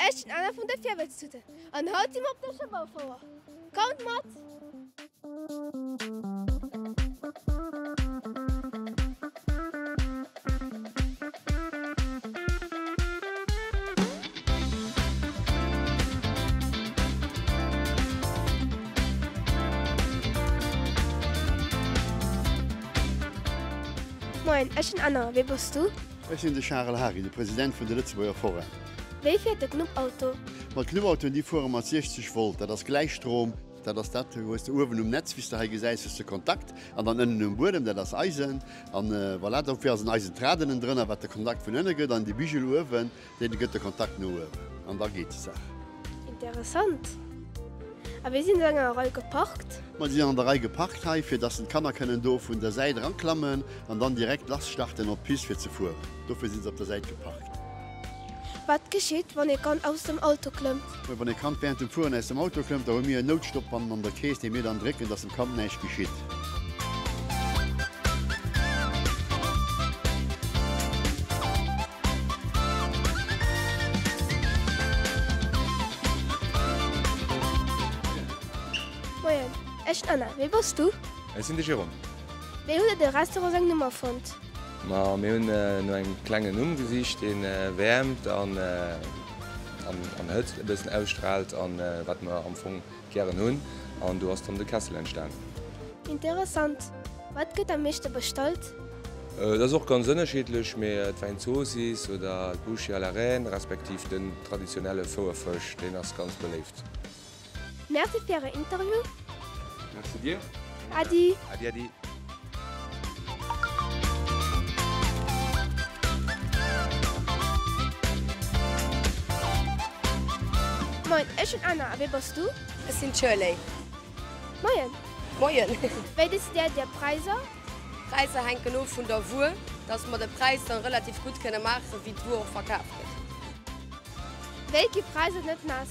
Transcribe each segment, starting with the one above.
Ech sinn Anna vun de Virwëtztuten an haut si mer op der Schueberfouer. Kommt mat! Moien, ech sinn Anna, wie bass du? Ech sinn de Charel Hary, de President vun de Lëtzebuerger Forain. Wéi fiert de Knuppauto? Ma d'Knuppautoen, déi fuere mat 60 Volt. Dat ass Gläichstrom. Dat ass dat, hues de uewen um Netz, wéi s de hei gesäis, hues de Kontakt an dann ënnen um Buedem, dat ass Eisen. An voilà, dofir ass en Eisendraht ënnen drënner, wat de Kontakt vun ënne gëtt an de Bigel uewen, dee gëtt de Kontakt no uewen an da geet d'Saach. Interessant. A wéi sinn se an enger Rei geparkt? Ma si sinn an der Rei geparkt hei, fir dass d'Kanner kënnen do vun der Säit eranklammen an dann direkt lass starten op d'Pist fir ze fueren. Dofir si se op der Säit geparkt. Wat geschitt, wann ee Kand aus dem Auto klëmmt? Wann ee Kand wärend dem Fueren aus dem Auto klëmmt, da hu mir en Noutstopp bannen an der Kees, dee mir dann drécken, dass dem Kand näischt geschitt. Moien, ech sinn Anna. Wie bass du? Ech sinn de Jérôme. Wéi hutt der de Restaurant seng Numm erfonnt? Ma mir hunn no engem klengen Numm gesicht, dee Wäermt an Hëtzt e bëssen ausstraalt an wat mer am Fong gären hunn. An do ass dann de Kessel entstan. Interessant. Wat gëtt am meeschte bestallt? Et ass och ganz ënnerschiddlech, mee d'Wäinzoossiss oder d'Bouchée à la reine, respektiv den traditionelle Fouerfësch, deen ass ganz beléift. Merci fir Äre Interview. Merci dir. Adi. Adi adi. Moin, ech sinn Anna a wie bass du? Ech sinn d'Shirley. Moien. Moien. Wéi decidéiert Dir Präisser? D'Präisser hänken of vun der Wuer, dass mer de Präis dann relativ gutt kënne maachen, wéi d'Wuer och verkaf gëtt. Wéi gi Präisser net naass?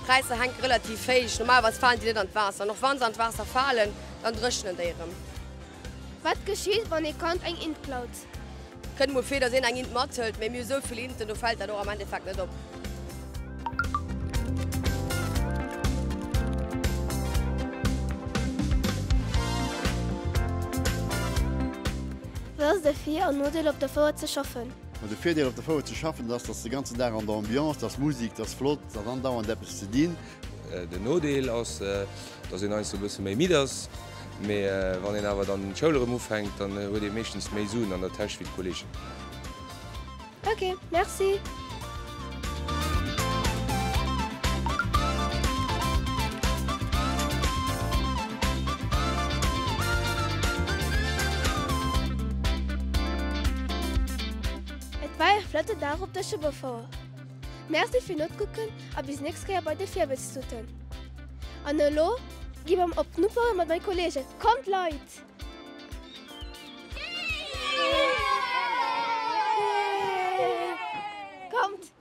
D'Präisser hänke relativ héich. Normalerweis falen déi net an d'Waasser. An och wa se an d'Waasser falen, dann dréchnen déi erëm. Wat geschitt, wann ee Kand eng Int klaut? Kënnt mol vir, dass een eng Int mathëlt, mee mir hu sou vill Inten, do fält dat och am Endeffekt net op. Wat ass de Vir an Nodeel op der Fouer ze schaffen? De Virdeel op der Fouer ze schaffen, dat ass, dass de ganzen Dag an der Ambiance, dass Musik, dass flott, dass andauernd eppes ze dinn. Den Nodeel ass, dass een heiansdo e bësse méi midd ass, mee wann een awer dann d'Schoul erëm ufänkt, dann huet ee meeschtens méi Suen an der Täsch wéi d'Kolleegen. Ok, merci. Et war e flotte Dag op der Schueberfouer. Merci fir notkucken a bis nächst Kéier bei de Virwëtztuten. An elo gi mer op d'Nupere mat mei Kollegen. Kommt Leit! Kommt!